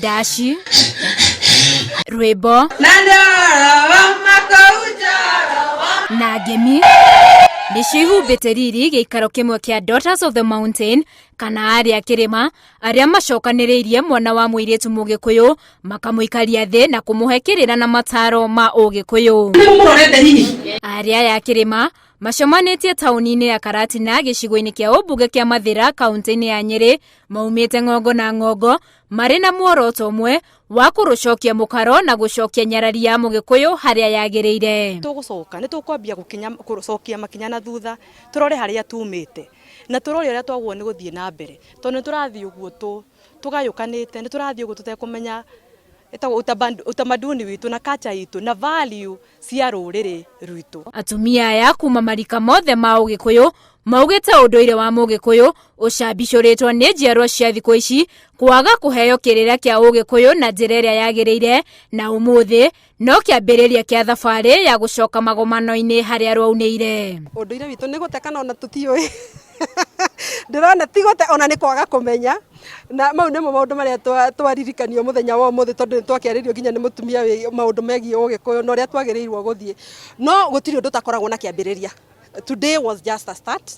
Ndaci, rwĩmbo na ngemi nĩcio ihumbĩte riri gĩikaro kĩmwe kĩa Daughters of the Mountain kana arĩa kĩrĩma arĩa macokanĩrĩirie mwana wa mũirĩtu mũgĩkũyũ makamũikaria thĩ na kũmũhe kĩrĩra na mataro ma ũgĩkũyũ. Arĩa aya kĩrĩma macemanĩtie taũni-inĩ ya Karatina gĩcigo-inĩ kĩa ũmbunge kĩa Mathĩra kaunti-inĩ ya Nyĩrĩ maumĩte ng'ongo na ng'ongo marĩ na muoroto ũmwe wa kũrũcokia mũkaro na gũcokia nyarari ya mũgĩkũyũ harĩa yagĩrĩire. Tũgũcoka nĩ tũkwambia gũcokia makinya na thutha tũrore harĩa tumĩte na tũrore ũrĩa twagwo nĩ gũthiĩ na mbere tondũ nĩ tũrathiĩ ũguo tũgayũkanĩte, nĩ tũrathiĩ ũguo tũtekũmenya ĩtagwo utamaduni witũ na culture itũ na value cia rũrĩrĩ rwitũ. Atumia aya kuma marika mothe ma ũgĩkũyũ maugĩte ũndũire wa mũgĩkũyũ ũcambicũrĩtwo nĩ njiarwa cia thikũ ici kwaga kũheo kĩrĩra kĩa ũgĩkũyũ na njĩra ĩrĩa yagĩrĩire na ũmũthĩ no kĩambĩrĩria kĩa thabarĩ ya gũcoka magomano-inĩ harĩa rwaunĩire. Ũndũire witũ nĩ gũte kana ona tũtiũĩ ndĩrona ti gũte ona nĩ kwaga kũmenya na mau nĩmo maũndũ marĩa twaririkanio mũthenya wa ũmũthĩ tondũ nĩ twakĩarĩrio nginya nĩ mũtumia maũndũ megiĩ ũgĩkũyũ na ũrĩa twagĩrĩirwo gũthiĩ no gũtirĩ ũndũ ũtakoragwo na kĩambĩrĩria. Today was just a start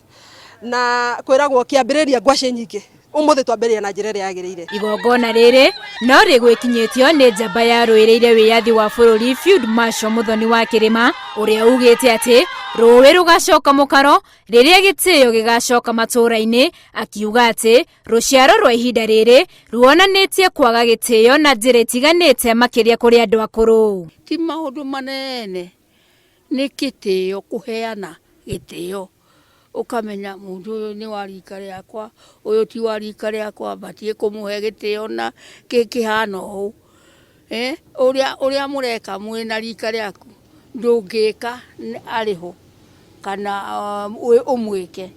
na kwĩragwo kĩambĩrĩria ngwacĩ nyingĩ ũmũthĩ twambĩrĩria na njĩra ĩrĩa yagĩrĩire. Igongona rĩrĩ no rĩgwĩkinyĩtio nĩ njamba yarũĩrĩire wĩyathi wa bũrũri Field Marshal Muthoni wa Kĩrĩma ũrĩa ugĩte atĩ rũĩ rũgacoka mũkaro rĩrĩa gĩtĩo gĩgacoka matũũra-inĩ, akiuga atĩ rũciaro rwa ihinda rĩrĩ ruonanĩtie kwaga gĩtĩo na njĩra itiganĩte makĩria kũrĩ andũ akũrũ. Ti maũndũ manene nĩ gĩtĩo kũheana gĩtĩo ũkamenya mũndũ ũyũ nĩ wa rika rĩakwa ũyũ ti wa rika rĩakwa batiĩ kũmũhe gĩtĩo na kĩhana ũũ. Ũrĩa mũreka mwĩna rika rĩaku ndũngĩka arĩ ho kana ũmwĩke.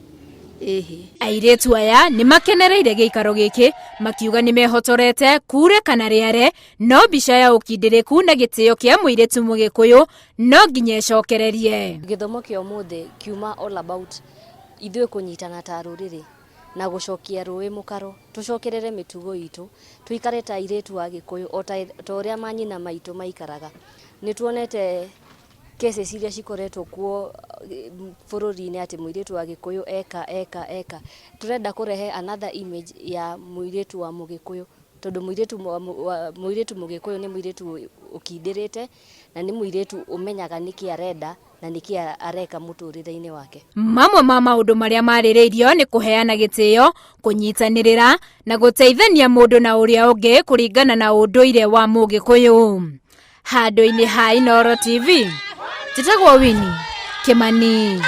Airĩtu aya nĩ makenereire gĩikaro gĩkĩ makiuga nĩ mehotorete kure kana rĩare no mbica ya ũkindĩrĩku na gĩtĩo kĩa mũirĩtu mũgĩkũyũ no nginya ĩcokererie. Gĩthomo kĩa ũmũthĩ kiuma all about ithuĩ kũnyitana ta rũrĩrĩ na gũcokia rũĩ mũkaro tũcokerere mĩtugo itũ tũikare ta airĩtu a Gĩkũyũ o ta ũrĩa manyina maitũ maikaraga. Nĩ tuonete cases iria cikoretwo kuo bũrũri-inĩ atĩ mũirĩtu wa Gĩkũyũ eka eka eka. Tũrenda kũrehe another image ya mũirĩtu wa Mũgĩkũyũ tondũ mũirĩtu Mũgĩkũyũ nĩ mũirĩtu ũkindĩrĩte na nĩ mũirĩtu ũmenyaga nĩkĩ arenda na nĩkĩ areka mũtũrĩre-inĩ wake. Mamwe ma maũndũ marĩa marĩrĩirio nĩ kũheana gĩtĩo, kũnyitanĩrĩra na gũteithania mũndũ na ũrĩa ũngĩ kũringana na ũndũire wa Mũgĩkũyũ. Handũ-inĩ ha Inooro TV, njĩtagwo Winnie Kimani.